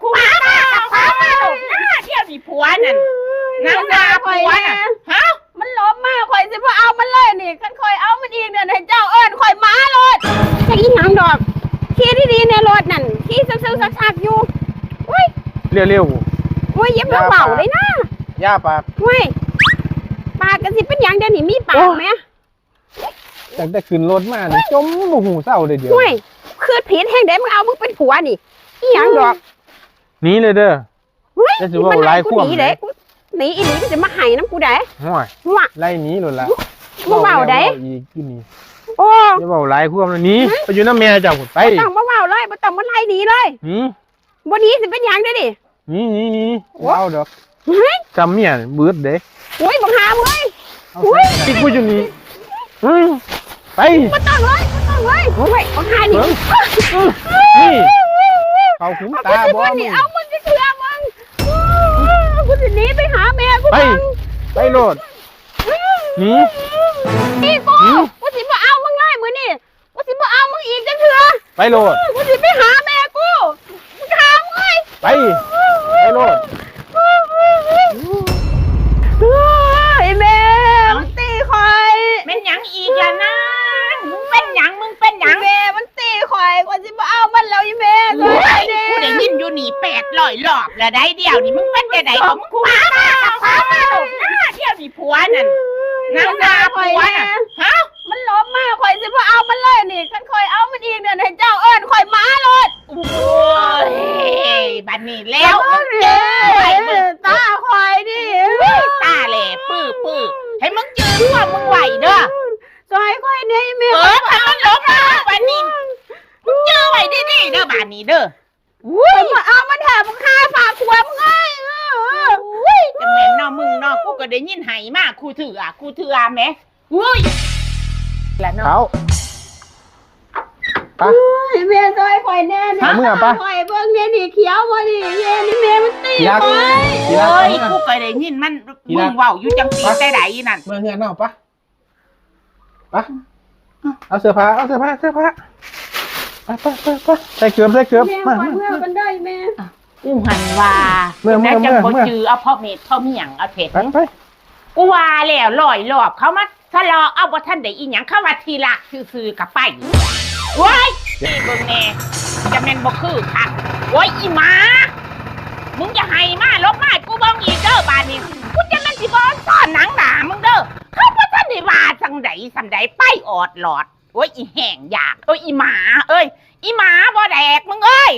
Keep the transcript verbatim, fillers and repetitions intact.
กูมาแล้ว กูมาแล้ว หน้าเที่ยวนี่ผัวนั่น นางด่าผัวน่ะ ฮะ มันหลบมา ข่อยสิบ่เอามันเลยนี่ คันข่อยเอามันอีกเนี่ย ให้เจ้าเอิ้นข่อยมาโลด จักอีหยังดอก ขี่ดีๆ แน่รถนั่น ขี่ซักๆๆๆ อยู่ อุ้ย เร็วๆ อุ้ย อย่ามาเว้าเลยนะ อย่าปาก อุ้ย ปากก็สิเป็นหยังเดี๋ยวนี้ มีปากแหม โอ้ย ตั้งแต่ขึ้นรถมานี่ จมบ่ฮู้เซาเด้อเดี๋ยว อุ้ย คือผิดแฮงเด้ มึงเอามึงเป็นผัวนี่ อีหยังดอก หนีเลยเด้อ เฮ้ย อย่าสิเว้าหลายความ หนีเด้ หนีอีหลี มันจะมาให้นำกูได้ ห่วย ห่วย ไล่หนีโลดล่ะ มึงเว้าได้ เว้าแล้วเว้าอีกอยู่นี่ โอ้ อย่าเว้าหลายความเลย หนี หึ ไปอยู่นำแม่เจ้าพุ้น ไป บ่ต้องมาเว้าเลย บ่ต้องมาไล่หนีเลย หนี บ่หนีสิเป็นหยังเด้อนี่ หนี หนี หนี โอ้ เว้าดอก เฮ้ย จำเมียนี่เบิดเด้ โอ้ย บักหาเว้ย เอา โอ้ย สิกูอยู่นี่ เฮ้ย ไป บ่ต้องเลย บ่ต้องเลย โอ้ย บักหานี่ เบิ่ง นี่ เขาคุ้มตาบ่ มึง เอามึงจะเชื่อมึง กูสิหนีไปหาแม่กู ไป มึง ไปโลด หนี นี่กู หนี กูสิบ่เอามึงเลยมื้อนี้ กูสิบ่เอามึงอีกจักเทื่อ ไปโลด กูสิไปหาแม่กู มึงถามเว้ย ไป ไปโลด เฮ้ย แม่ มันตีข่อย แม่นหยังอีกล่ะนาง มึงเป็นหยัง มึงเป็นหยัง แม่มันตีข่อย ข่อยสิบ่เอามันแล้วอีแม่ โอ้ย กูได้ยินอยู่นี่แปดร้อยรอบแล้วได้เดี๋ยวนี้ มึงเป็นจังใดของมึง กูมาแล้ว กูมาแล้ว หน้าเที่ยวนี่ผัวนั่น นางด่าผัวน่ะ ฮะ มันหลบมา ข่อยสิบ่เอามันเลยนี่ คันข่อยเอามันอีกเนี่ย ให้เจ้าเอิ้นข่อยมาโลด โอ้ย บัดนี้แล้ว มึงเจอไอ้มึง ตาข่อยนี่ ตาแหล่ปื้อปื้อ ให้มึงเจอพวกมึงไหวเด้อ ซอยข่อยแหน่แม่ เออ ถ้ามันหลบมาบัดนี้ มึงเจอไว้ดีๆเด้อ บัดนี้เด้อ อุ้ย มาเอามาแถมค่าฝากหัวมึงเอ้ย เออ อุ้ย จังแม่นเนาะมึงเนาะ กูก็ได้ยินไห้มาคู่เทื่อ คู่เทื่อแหม อุ้ย ละเนาะ เขา ไป โอ้ย แม่ซอยข่อยแหน่ เอามือไป ข่อยเบิ่งแหน่นี่ เขียวบ่นี่ แหน่นี่ แม่มันตี ที่รัก ข่อย ที่รัก โอ้ย เอามือ กูก็ได้ยินมัน ที่รัก มึงเว้าอยู่จังซี่แต่ใดนั่น เมือเฮือนเนาะ ไป ไป เอาเสื้อผ้า เอาเสื้อผ้า เสื้อผ้า ไป ไป ไป ไป ใส่เกือบ ใส่เกือบ แม่ มา ข่อยเมือกันได้แม่ กูหันว่า เมือ เมือ แม่จังบ่ เมือ จือเอาพ่อเมธพ่อเมียงเอาเถอะ ไป ไป กูว่าแล้วร้อยรอบเขามาทะเลาะเอาบ่ทันได้อีหยัง เขาว่าที่รักซื่อๆก็ไป โอ้ย นี่เบิ่งแน่ จะแม่นบ่คือคัก โอ้ย อีหมา มึงอย่าให้มา ลบมาให้กูเบิ่งอีกเด้อบาดนี้ กูจะแม่นสิบ่ซ่อนหนังหนามึงเด้อ เขาบ่ทันได้ว่าจังใดส่ำใด ไปออดหลอด โอ้ย อีแห้งอยาก โอ้ย อีหมาเอ้ย อีหมาบ่แดกมึงเอ้ย